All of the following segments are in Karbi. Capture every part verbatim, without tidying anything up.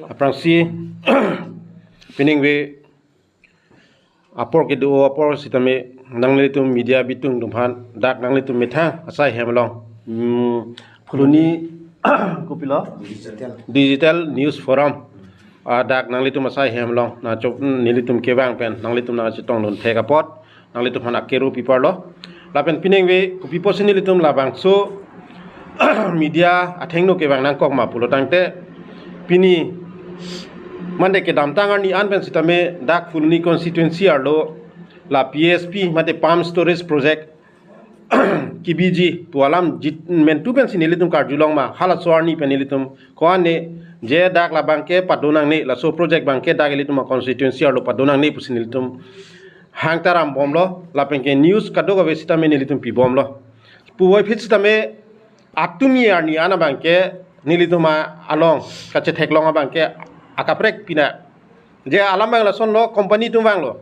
Aphrangsi pining ave apor kedo apor sitame nanglitum media bitung atum aphan dak nanglitum methang asai hem along, hmm, Phuloni kopilo? Digital News Forum. Ah, dak nanglitum asai hem along nangchok, nelitum kevang pen nanglitum nangchetongdun thek apot nanglitum aphan akeru piparlo. Lapen pining ave kopi pusi nelitum labangso media athengno kevang nangkok ma pulo tangte, pini mande kedamtang arni an pen sitame dak Phuloni constituency arlo la P S P mate Pump Storage Project kebiji pu alam jit mentu pensi nelitum karjulong ma, halaso arni pen nelitum ko-an ne je dak labangke padonangne, laso project abangke dak ilitum a-constituency arlo padonangne pusi nelitum hangtaram bomlo, lapenke news kadokave sitame nelitum pibomlo. Puvoiphit sitame atumi arni an abangke nelitum along kachetheklong abangke akaprek pina. Je alam abang lasonlo, company atum vanglo.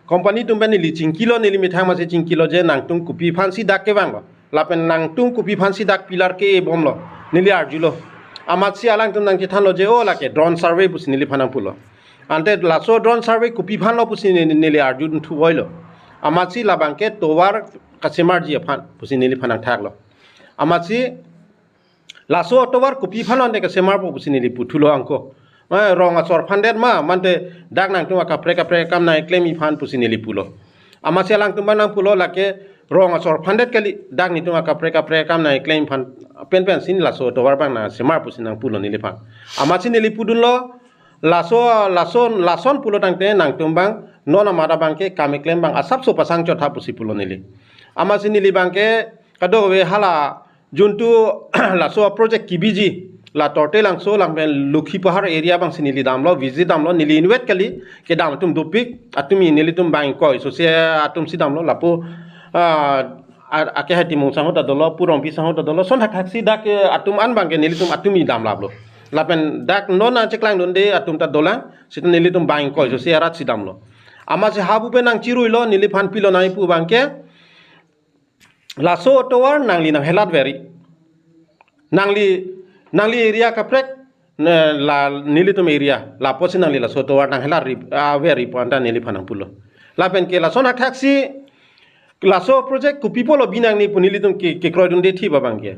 Company atum pen neli chingkilo, neli methang masi chingkilo je nangtum kopi aphansi dak kevanglo. Lapen nangtum kopi aphansi dak pillar ke-e bomlo. Neli arjulo. Amatsi alangtum nangchethanlo je o lake drone survey pusi neliphan nangpulo. Ante laso drone survey kopi aphanlo pusi ne-, neli arjudunthu voilo. Amatsi labangke tovar kasemarji aphan pusi neliphan nangthaklo. Amatsi laso tovar kopi aphanlo ante kasemarpo pusi neli puthulo angko. Eh, rong asor aphandet ma, mante dak nangtum akaprek kaprek akam nangklemji aphan pusi neli pulo. Amatsi alangtum abang nangpulo lake rong asor aphandet kali, dak netum akaprek kaprek akam nangklemji aphan penpen si laso tovar abang nangsemar pusi nangpulo neliphan. Amatsi neli pudunlo, laso, lason, lason pulo tangte nangtum abang non amat abangke kam keklem abang asapso pasang chotha pusi pulo neli. Amatsi neli abangke kadokave hala juntu laso project kebiji la Tortelangso lapen Lokhipahar area abangsi neli damlo, visit damlo, neli inutvet kali, kedam atum dopik, atumi nelitum bang ingkoi aso si atumsi damlo, lapu, ah, a-, ake Haitimung sangho ta dolo, Pu Rongpi sangho ta dolo, son thakthak si dak, eh, atum an abangke nelitum atumi damlaplo. Lapen dak non nangcheklangdunde atum ta dolang, seta nelitum bang ingkoi aso si arat si damlo. Amatsi hapu pen nangchiruilo, neliphan pilo nangkipu abangke, laso tovar nangli nanghelat veri. Nangli, nangli area kaprek, ne, la nelitum area, lapusi nangli laso tovar nanghelat ri, ah, veri pu anta neliphan nangpulo. Lapenke lason thakthak si, laso project kopi apotlo binangne pu nelitum ke, kekroidunde thip abangke.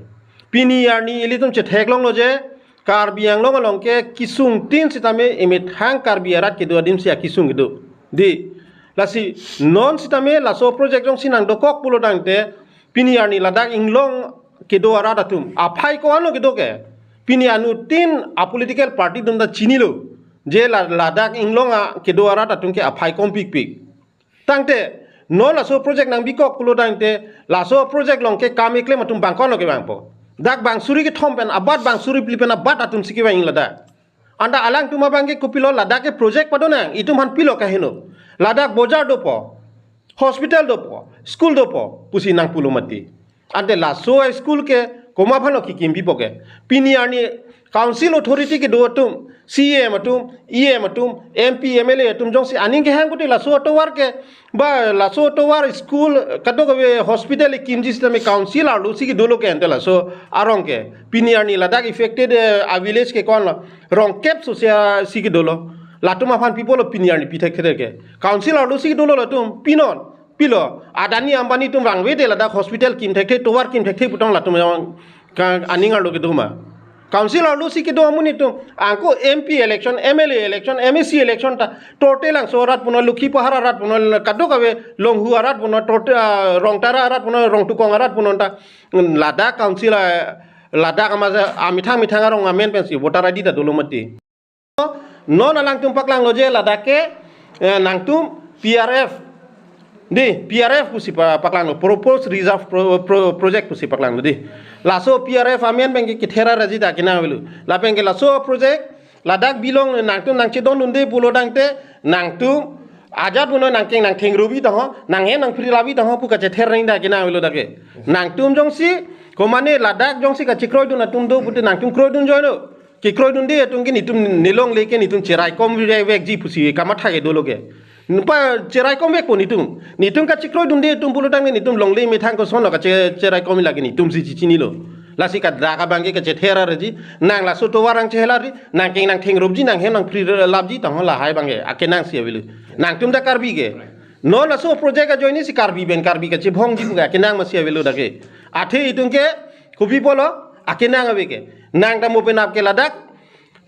Pini arni ilitum chetheklonglo je, Karbi Anglong along ke kesung tin sitame emethang Karbi arat kedo adimsi akesung kedo. Dei, lasi non sitame laso project jongsi nangdokok pulo tangte, pini arni ladak inglong kedo arat atum aphai ko-anlo kedo ke. Pini anuttin a-political party atum ta chinilo je la, ladak inglong a kedo arat atum ke aphai kompikpik. Tangte non laso project nangbikok pulo tangte, laso project along ke kam keklem atum bang ko-anlo kevangpo? Dak bang suri kethom pen abat, bang suri phli pen abat atumsi kevang ladak. Anta alangtum abangke kopilo, ladak ke project padonang, itum aphan pilo kaheno? Ladak bojar dopo, hospital dopo, school dopo pusi nangpulo mati. Ante laso school ke komat aphanlo kekim pipo ke? Pini arni council authority kedo atum, C E M atum, E M atum, M P, M L A atum jongsi aning kehang pute laso tovar ke, ba laso tovar, school, kadokave hospital kimji sitame council arlosi kedolo ke ante laso arong ke. Pini arni ladak affected, eh, a-village ke ko-anlo, rong kep aso si kedolo. Latum aphan pipolo pini arni pithekthekthe ke? Council arlosi kedolo latum, pinon. Pilo, Adani Ambani atum vangvede ladak hospital kimthekthe, tovar kimthekthe putong latum yang ka aning arlo kedo ma? Council arlosi kedo amonit atum, angko M P election, M L A election, M A C election ta, Tortelangso arat punon, Lokhipahar arat punon, kadokave Longhu arat punon, Torte, ah, Rongtara arat punon, Rongtukong arat punon ta, ladak council, ah, ladak ama, amethang methang arong amen pensi voter I D ta dolo mati. Non alangtum paklanglo je ladak ke, eh, nangtum P R F. Dei, P R F pusi pa-, paklanglo, Proposed Reserve Pro-, Pro-, Project pusi paklanglo dei. Laso P R F amen abangke kethera raji ta kenang avelo. Lapenke laso project, ladak bilong nangtum nangchedondunde pulo tangte, nangtum ajat punon nangkeng nangtheng robi taho, nanghe nangphri labi taho pu kachether nang ta kenang avelo dak ke. Nangtum jongsi, komane ladak jongsi kachekroidun atum do pute nangtum kroidun joilo. Kekroidunde atum ke netum nelongle ke netum cheraikom vekji pusi kamatha ke dolo ke. Nepa cheraikomvekpo netum. Netum kachekroidunde atum pulo tangte netum longle methang kosonlo kache-, cheraikom lake netumsi chichinilo. Lasi kadak abangke kachether arji, nang laso tovar nangchehelar ji, nang keng nangthengrupji, nang hem nangphri lapji, tangho lahai abangke akenang si avelo. Nangtum dak Karbi ke. Non laso project ajoine si Karbi pen Karbi kachebhongji pu ke akenang masi avelo dak ke. Athe itum ke kopi pulo, akenang ave ke. Nang ta mo penap ke ladak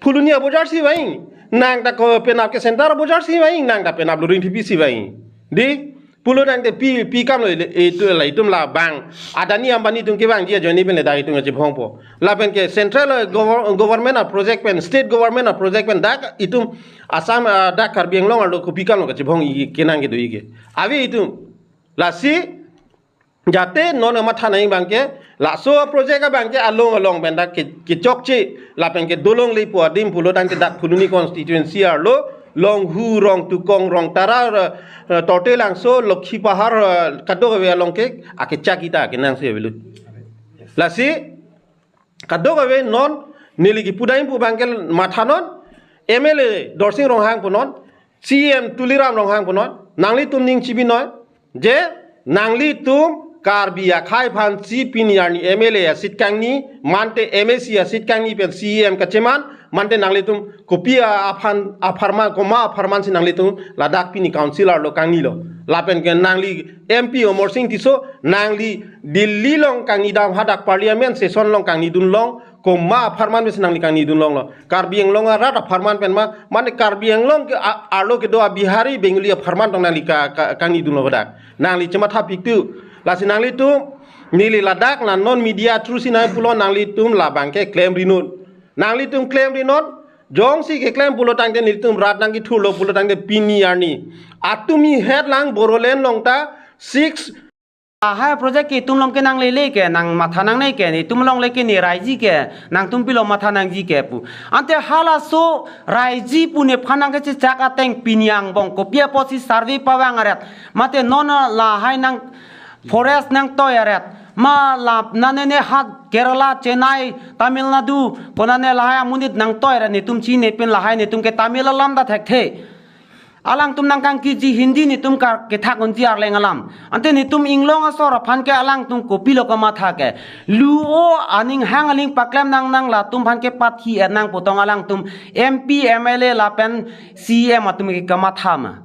Phuloni abojar si vang. Nang ta ko penap ke center abojar si vang. Nang ta penap Luringthepi si vang. Di, pulo nang te pi, pi kam lo, itum la itum labang. Adani Ambani atum kevangji ajoine pen le dak itum kachebhongpo. Lapen ke central, eh, gover-, government a-project pen, state government a-project pen dak itum Assam, ah, dak Karbi Anglong arlo kopi kam lo kachebhong i kenang kedo i ke. Ave itum. Lasi, jate non matha nangji abangke, laso project abangke along along pen dak ke, kechokche, lapen ke dolongle pu adim pulo tangte dak Phuloni constituency arlo, Longhu, Rongtukong, Rongtara, eh, Tortelangso, Lokhipahar, eh, kadokave along ke, akechak ita akenang si avelo. Lasi, kadokave non, neli kipu dam pu abangke mathanon, M L A Dorsing Ronghang punon, C E M Tuliram Ronghang punon, nanglitum ning chibinon, je nanglitum Karbi akhei aphansi pini arni M L A a-seat kangni, mante M A C a-seat kangni pen C E M kacheman, mante nanglitum kopi a-, aphan, apharman, komat apharman si nanglitum ladak pini council arlo kangnilo. Lapen ke nangli M P Amarsing Tisso, nangli Delhi along kangni dam hadak parliament session along kangnidun long, komat apharman pensi nangli kangnidun longlo. Karbi Anglong arat apharman pen ma, mane Karbi Anglong ke a-, arlo kedo a-Bihari, Bengali apharman tong nangli ka, ka, kangnidunlo hadak. Nangli chematha piktu. Lasi nanglitum, neli ladak la non media through si nangpulo nanglitum labangke klemrinon. Nanglitum klemrinon, jongsi keklem pulo tangte nelitum rat nangkethurlo pulo tangte pini arni. Atumi het lang Bodoland along ta six Lahai project ke itum along ke nanglele ke, nangmatha nangne ke, itum along le ke ne raiji ke, nangtum pilo matha nangji ke pu. Ante halaso raiji pu nephan nangkechechak ateng pini angbong, kopi apotsi survey pavang aret, mate non lahai nang forest nangtoi aret, ma la nane ne hat Kerala, Chennai, Tamil Nadu, konane lahai amonit nangtoi aret, netum chine pen lahai netum ke Tamil alam ta thekthe. Alangtum nangkangkiji Hindi netum kar kethak unji arleng alam. Ante netum inglong asor aphan ke alangtum kopilo kamatha ke. Luo aning hang aling paklem nang nang latum aphan ke pathi ernang putong alangtum M P, M L A lapen C E M atum ke kamatha ma.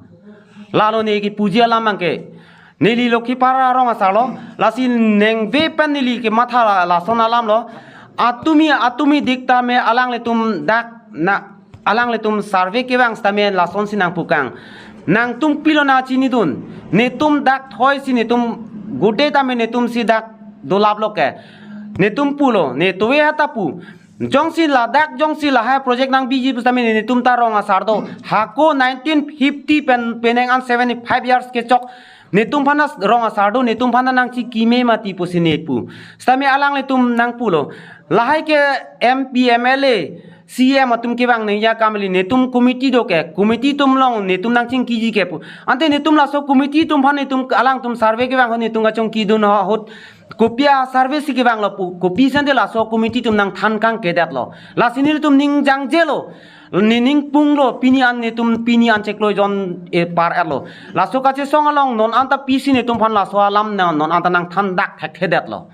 Lalo ne kipuji alam abangke. Neli Lokhipahar arong asarlo, lasi nengve pen neli kematha la, lason alamlo. Atumi, atumi dik tame alanglitum dak na, alanglitum survey kevang sitame lasonsi nangpukang. Nangtum pilo nangchinidun. Netum dak thoi si netum gode tame netumsi dak dolaplo ke. Netum pulo, ne tove hata pu. Jongsi ladak, jongsi lahai project nangbiji pusitame netum ta rong asar do. Hako nineteen fifty pen penang an seventy-five years kechok. Netum aphan ta rong asar do, netum aphan ta nangchikime mati pusi nepu. Sitame alanglitum nangpulo. Lahai ke M P, M L A, C E M atum kevang nangji akam kali, netum committee do ke, committee atum along netum nangchingkiji ke pu. Ante netum laso committee atum aphan netum alangtum survey kevang ahut netum kachongkidun ahut. Kopi a-survey si kevanglo pu, kopi sende laso committee atum nangthan kangkedetlo. Lasi netum ning jangjelo. Ne ning punglo, pini an netum, pini an chiklo jon, eh, par-etlo. Laso kachesong along non anta pisi netum aphan laso alam na non anta nangthan dak thekthedetlo.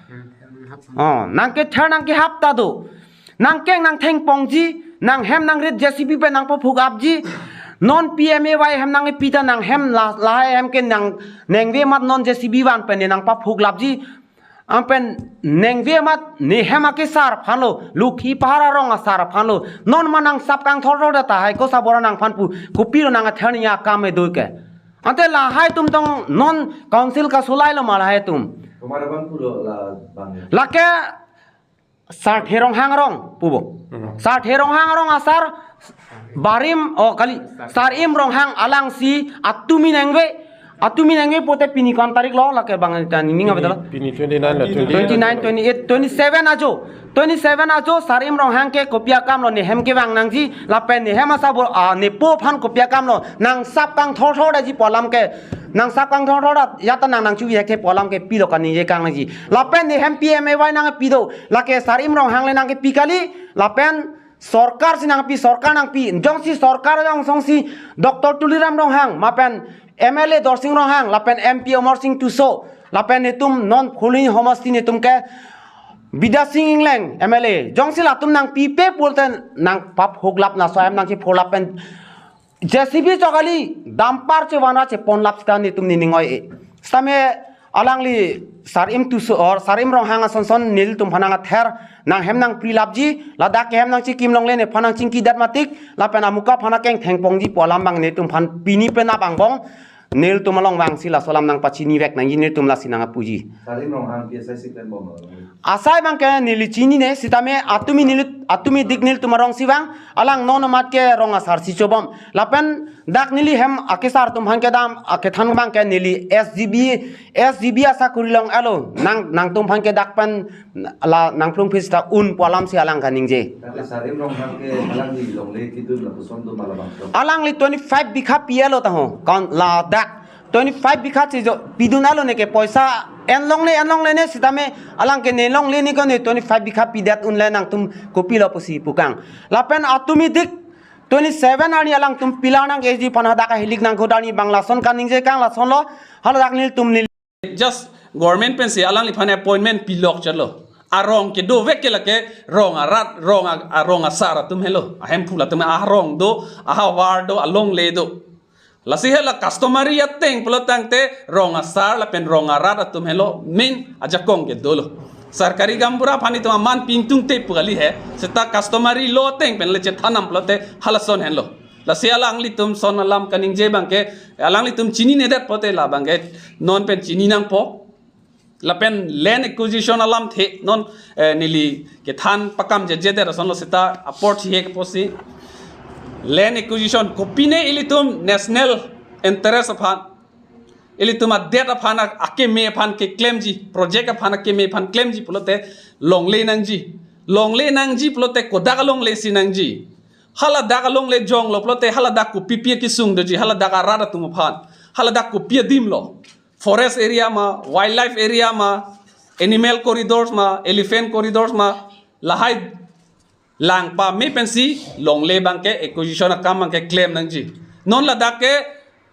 Oh, nangkether nangkehap ta do. Nangkeng nangthengpongji, nanghem nangrit J C B pen nangpaphuk apji. Non P M A Y hem nangpi ta nanghem la, lahai hem ke nang nengve amat non J C B van pen ne nangpaphuk lapji. Anpen nengve amat nehem akesar aphanlo, Lokhipahar arong asar aphanlo. Non ma nangsap kangthorthor ta tahai ko sabor nangphan pu, kopilo nang ather nia kam edo ke. Ante lahai atum tong non council kasolailo ma lahai atum. Komat abang pulo labang. Lake Sarthe Ronghang arong pubo. Hmm. Sarthe Ronghang arong asar Barim, oh kali, Sarim Ronghang alangsi atumi nengve, atumi nengve pute pini ko-an tarik lo lake bang ta ning ning apa lo? Pini twenty-nine lo, twenty-eight. Twenty-nine, twenty-eight, twenty-seven ajo. Twenty-seven ajo Sarim Ronghang ke kopi akam lo, nehem kevang nangji lapen nehem asabor, ah, nepo aphan kopi akam lo, nangsap kangthorthor daji pu alam ke. Nangsap kangthorthor dat, ya ta nang nangchu ya ke pu alam ke pilo kani ye kang nangji. Lapen nehem P M A Y nangpi do, lake Sarim Ronghang le nangkepi kali, lapen sorkar si nangpi, sorkar nangpi. Jongsi sorkar jong jongsi Doctor Tuliram Ronghang, mapen M L A Dorsing Ronghang, lapen M P Amarsing Tisso, lapen netum non Phuloni homosti netum ke Bidya Sing Engleng M L A, jongsi latum nangpipe pulote nangpap huklap, laso ahem nangchiphurlap pen J C B chok kali, dumper chevanra cheponlap sita netum nening oi-e. Sitame alangli Sar-im Tuso or Sar-im Ronghang asonson nelitum aphan nangther, nanghem nangprilapji, ladak kehem nangchikim longle, nephan nangchingkidat matik, lapen amuka aphan akeng thengpongji pu alam abang netum aphan pini penap angbong nelitum along vangsi laso alam nangpachinivek nangji, netum lasi nangpuji. Sar-im Ronghang P S I si klembom lo. Asai abangke neli chinine, sitame atumi neli, atumi dik nelitum arongsi vang, alang non amat ke rong asar si chobom. Lapen dak neli hem akesar atum aphan kedam, akethan abangke neli S G B, S G B asakori long alo, nang, nangtum aphan ke dak pen la nangplung pista un pu alamsi alang kaningje. Tapi Sar-im Ronghang ke alangli longle kidun lapuson do ma labangso? Alangli twenty-five bikha pi alo taho, kon ladak twenty-five bikha si jo pidun alo, neke poisa en longle, en longle ne, sitame alang ke ne longle ne, ko ne twenty-five bikha pidet unle nangtum kopilo pusi pukang. Lapen atumi dik twenty-seven arni alangtum pillar nang H D aphan hadak ahilik nangkok arni abang lason kaningje kang, lasonlo, haladak nelitum neli. Just government pensi alangliphan appointment pilok chalo. Arong kedovek ke lake rong arat, rong a-, arong asar atum helo. Ahemphu latum arong do, ahavar do, alongle do. Lasi hala customary ateng pulo tangte rong asar lapen rong arat atum helo main ajakong ke dolo. Sarkari gaonbura aphan itum aman pingtung te pu kali he. Seta customary law ateng pen le chethanam pulote halason henlo. Lasi alanglitum son alam kaningje abangke, alanglitum chininedet pote la abangke non pen chini nangpo. Lapen land acquisition alamthe non, eh, neli kethan pakam jejedet asonlo seta apor thihe keposi. Land acquisition kopine ilitum national interest aphan, ilitum adet aphan a-, akeme aphan keklemji, project aphan akeme aphan klemji pulote longle nangji. Longle nangji pulote kodak alongle si nangji. Haladak alongle jonglo pulote haladak kopipi kesung doji, haladak arat atum aphan, haladak kopi adim lo. Forest area ma, wildlife area ma, animal corridors ma, elephant corridors ma, lahai lang pame pensi longle abangke acquisition akam abangke klem nangji. Non ladak ke,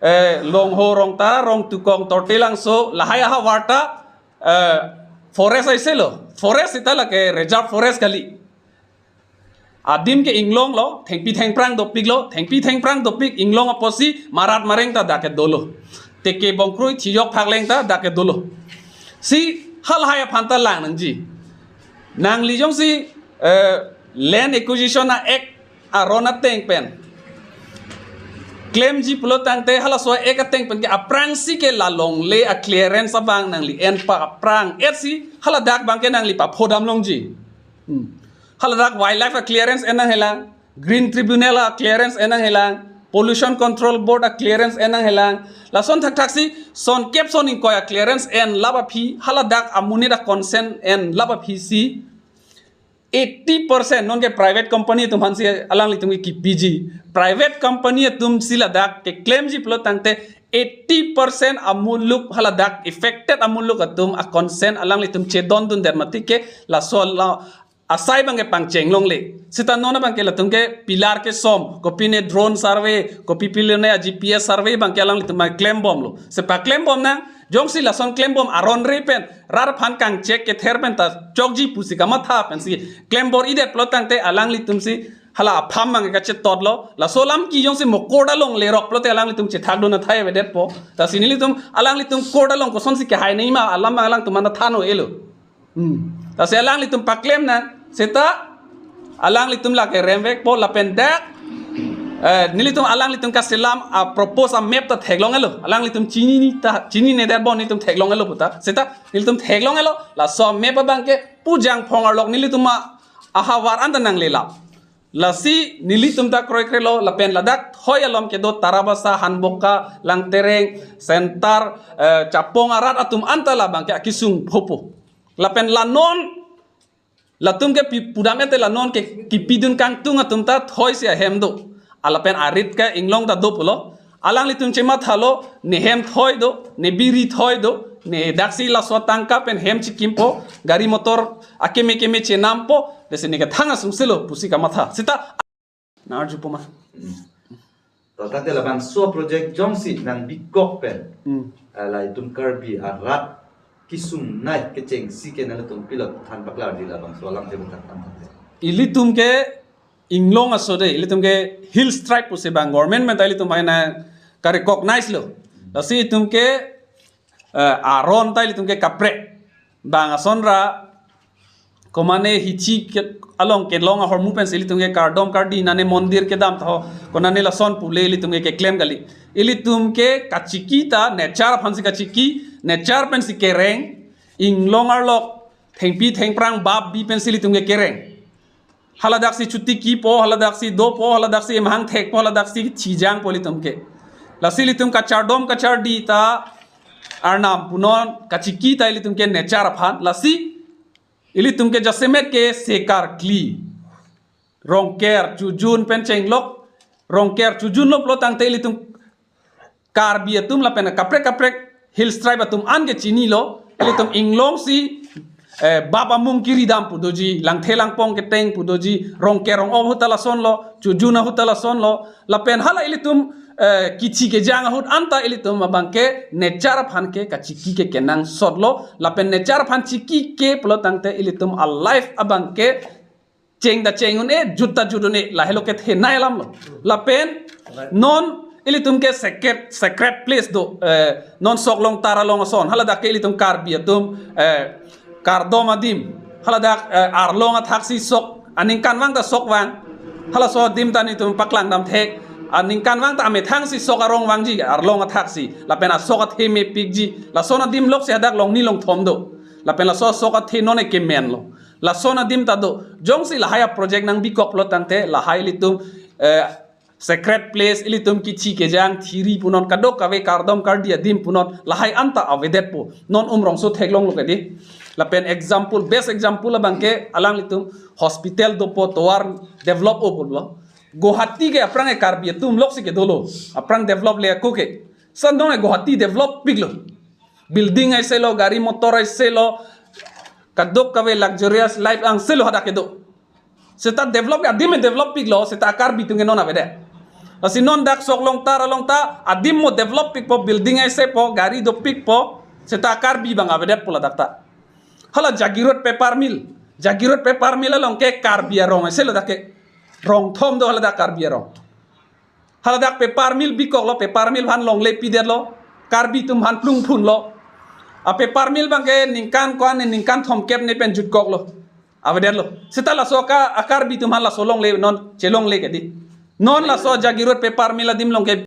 eh, Longho, Rongtara, Rongtukong, Tortilangso, lahai ahavar ta, eh, forest aise lo. Forest seta lake reserve forest kali. Adim ke inglong lo, thengpi thengphrang dopik lo, thengpi thengphrang dopik inglong apotsi marat mareng ta dak ke dolo. Teke bongkrui thijok phakleng ta dak ke dolo. Si halahai aphan ta lang nangji. Nangli jongsi, eh, Land Acquisition Act aron ateng pen klemji pulo tangte halaso act ateng pen ke aphrangsi ke la longle a-clearance abang nangli enpa aphrang etsi haladak abangke nangli paphodam longji. Hmm. Haladak wildlife a-clearance en nanghelang, Green Tribunal a-clearance en nanghelang, Pollution Control Board a-clearance en nanghelang. Lason thakthaksi son kep son ingkoi a-clearance enlap aphi, haladak amonit a-consent enlap aphi si eighty percent non ke private company atum aphansi alanglitum ke kipiji. Private company atumsi ladak keklemji pulo tangte eighty percent amuluk haladak affected amuluk atum a-consent alanglitum chedondundet matik ke laso la asai abangke pangcheng longle. Seta non abangke latum ke pillar kesom, kopine drone survey, kopi pilone a-G P S survey abangke alanglitum ma klembomlo. Sepa klembom nang, jongsi lason klembom aron re pen, rat aphan kangchek kether pen ta chokji pusi kamatha pensi klembor-idet pulo tangte alanglitumsi hala apham abangke kachetotlo. Laso alam ke jongsi mo court along lerok pulote alanglitum chethakdun athai avedetpo. Lasi nelitum alanglitum court along kosonsi kehai nangji ma alam alangtum anta than-o-elo. Hmm. Lasi alanglitum paklem nang, seta alanglitum lake remvekpo lapen dak, eh, nelitum alanglitum kaselam a-propose a-map ta theklong-elo. Alanglitum chinine ta, chinine detbom nelitum theklong-elo puta. Seta nelitum theklong-elo, laso map abangke pu jangphong arlok nelitum a-, ahavar anta nanglelap. Lasi nelitum ta kroikrelo lapen ladak thoi alom kedo Tarabasa, Hanboka, Langtereng, Center, eh, Chapong arat atum anta labangke akesung phopo. Lapen la non latum ke pi-, pudam ete la non ke kipidun kangtung atum ta thoisi ahem do. A lapen arit ke inglong ta do pulo. Alanglitum chemathalo, ne hem thoi do, ne biri thoi do, ne daksi laso tangka pen hem chikimpo, gari motor akeme keme chenampo, lasi ne kethang asungselo pusi kamatha. Seta nangarjupo ma. Hmm. To tate labangso project jongsi nangbikok pen, hmm, eh, la itum Karbi arat kesungnei kechengsi ke nanglitum pilo than paklarji labangso alam te bung than than. Ilitum ke inglong aso de, ilitum ke hills tribe pusi bang government menta ilitum hai na ka-recognize lo. Lasi itum ke, eh, aron ta ilitum ke kaprek. Bang ason ra komane hithi ke along kelong ahormu pensi ilitum ke kardom kardi nane mondir kedam tho, konane lason pule ilitum ke keklem kali. Ilitum ke kachiki ta nature aphansi kachiki, nature pensi kereng, inglong arlok thengpi thengphrang bap bi pensi ilitum ke kereng. Haladaksi chotiki po, haladaksi do po, haladaksi emahang thek po, haladaksi chijang po ilitum ke. Lasi ilitum kachardom kachardi ta arnam punon, kachiki ta ilitum ke nature aphan. Lasi ilitum ke jasemet ke sekarkli, Rongker, Chojun pen chenglok, Rongker, Chojun lo pulo tangte ilitum Karbi atum lapen kaprek kaprek hills tribe atum an ke chinilo, ilitum inglongsi, eh, bap amung kiridam pu doji, Langthe Langpong keteng pu doji, Rongker Rong-ok ahut ta lason lo, Chojun ahut ta lason lo, lapen hala ilitum, eh, kithi kejang ahut anta ilitum abang ke nature aphan ke kachiki ke kenangsot lo, lapen nature aphan chiki ke pulo tangte ilitum a-life abang ke cheng ta cheng un-e, jut ta jut un-e, lahelo kethenei alam lo. Lapen non ilitum ke sacred, sacred place do, eh, non sok Longtar along ason, haladak ke ilitum Karbi atum, eh, kardom adim, haladak, eh, arlong athaksi sok, aningkanvang ta sok vang, halaso adim ta nelitum paklang dam thek, aningkanvang ta amethangsi sok arong vangji, arlong athaksi, lapen asok athe mepikji, lason adim loksi hadak Longni Longthom do, lapen laso asok athe non eke men lo. Lason adim ta do. Jongsi lahai a-project nangbikok pulo tangte, lahai ilitum, eh, sacred place, ilitum kithi kejang, thiri punon, kadokave kardom kardi adim punon, lahai anta avedetpo. Non Umrongso theklonglo kedi. Lapen example, best example abang ke alanglitum hospital dopo tovar develop-o pulo. Guwahati ke aphrang e Karbi atum loksi kedolo. Aphrang develop le ako ke. Sandong e Guwahati develop piklo. Building aise lo, gari motor aise lo, kadokave luxurious life angse lo hadak kedo. Seta develop, adim develop piklo, seta Karbi atum ke non avedet. Lasi non dak sok Longtar along ta, adim mo develop pikpo, building aise po, gari dopikpo, seta Karbi abang avedetpo ladak ta. Hala Jagiroad paper mill, Jagiroad paper mill along ke Karbi arong aise lo dak ke. Rong thom do haladak Karbi arong. Haladak paper mill bikoklo, paper mill aphan longle pidetlo, Karbi atum aphan plungphunlo. A-paper mill abang ke ningkan ko-an ne, ningkan thomkep ne pen jutkoklo. Avedetlo. Seta laso ka a-Karbi atum aphan laso longle non chelongle kedi. Non laso Jagiroad paper mill adim along ke